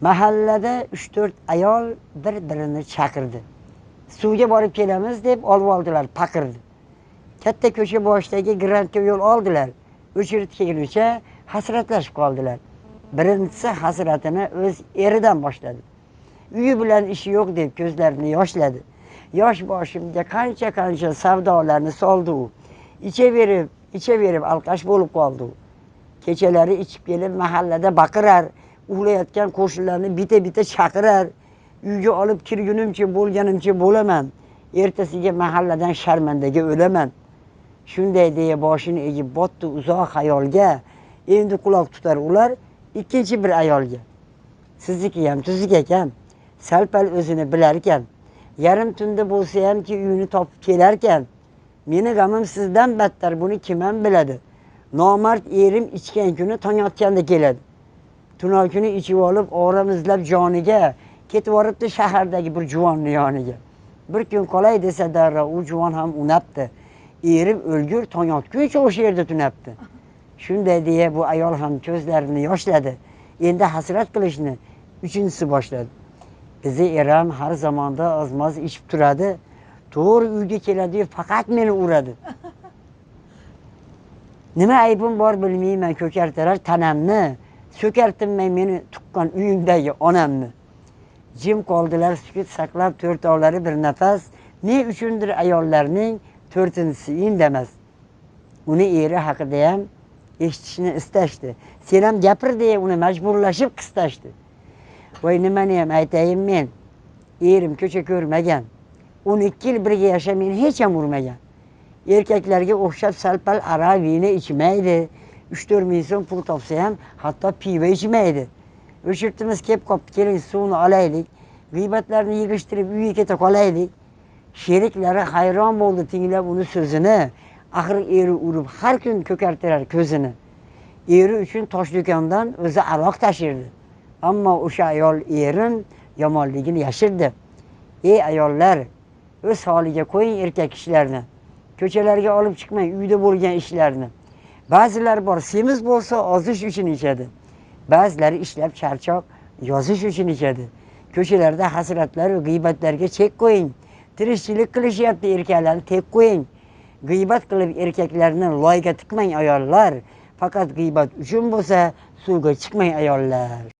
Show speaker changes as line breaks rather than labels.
Mahallada 3-4 ayol bir-birini chaqirdi. Suvga borib kelamiz deb olib oldilar paqirdi. Katta ko'cha boshidagi grantga yo'l oldilar. O'chirib kelguncha hasratlashib qoldilar. Birinchisi hasratini o'z eridan boshladi. Uyi bilan ishi yo'q deb ko'zlarini yoshladi. Yosh boshimga qancha-qancha savdolarni soldi u. Ichaverib alqash bo'lib qoldi u. Kechalari ichib kelib mahallada baqirar, uxlayotgan qo'shnilarni bita-bita chaqirar. Uyga olib kirgunimcha bo'lganimcha bo'laman. Ertasiga mahalladan sharmandaga o'laman. Shunday deya boshini egib botdi uzoq xayolga. Endi quloq tutar ular ikkinchi bir ayolga. Sizniki ham tuzuk ekan, sal-pal o'zini bilar ekan. Yarim tunda bo'lsa hamki uyini topib kelarkan. Meni g'amim sizdan battar, buni kim ham biladi. Nomard erim ichgan kuni tong otganda keladi. Tunov kuni ichib olib orom izlab joniga ketib boribdi shahardagi bir juvonni yoniga. Bir kun qolay desa darrov u juvon ham unabdi. Erim o'lgur tong otguncha o'sha yerda tunabdi. Shunday deya bu ayol ham ko'zlarini yoshladi. Endi hasrat qilishni uchinchisi boshladi. Bizi eram har zamonda ozmoz ichib turadi. To'g'ri uyga keladi-yu faqat meni uradi. Nima aybim bor bilmayman, ko'kartirar tanamni, so'kar tinmay meni tuqqan uyimdagi onamni. Jim qoldilar sukut saqlab to'rtovlari bir nafas. Ne uchundir ayollarning to'rtinchisi indamas. Uni eri haqida ham eshitishni istashdi. Sen ham gapir deya uni majburlashib qistashdi. Voy nimani ham aytayin men? Erim ko'cha ko'rmagan. 12 yil birga yashab meni hech ham urmagan. Erkaklarga o'xshab sal-pal aroq vino ichmaydi. 3-4 ming so'm pul topsa ham hatto pivo ichmaydi. O'shirtimiz kelib qopti, keling suvni olaylik. G'iybatlarni yig'ishtirib uyga keta qolaylik. Sheriklari hayron bo'ldi tinglab uni so'zini. Axir eri urib har kun ko'kartirar ko'zini. Eri uchun tosh do'kondan o'zi aroq tashirdi. Ammo o'sha ayol erim yomonligini yashirdi. Ey ayollar, o'z holiga qo'ying erkak kishilarni. Ko'chalarga olib chiqmang uyda bo'lgan ishlarni. Ba'zilar bor semiz bo'lsa ozish uchun ichadi. Ba'zilari ishlab charchoq yozish uchun ichadi. Ko'chalarda hasratlar va g'iybatlarga chek qo'ying. Tirikchilik qilishyapti erkaklarni tek qo'ying. G'iybat qilib erkaklarni loyga tiqmang ayollar. Faqat g'iybat uchun bo'lsa suvga chiqmang ayollar.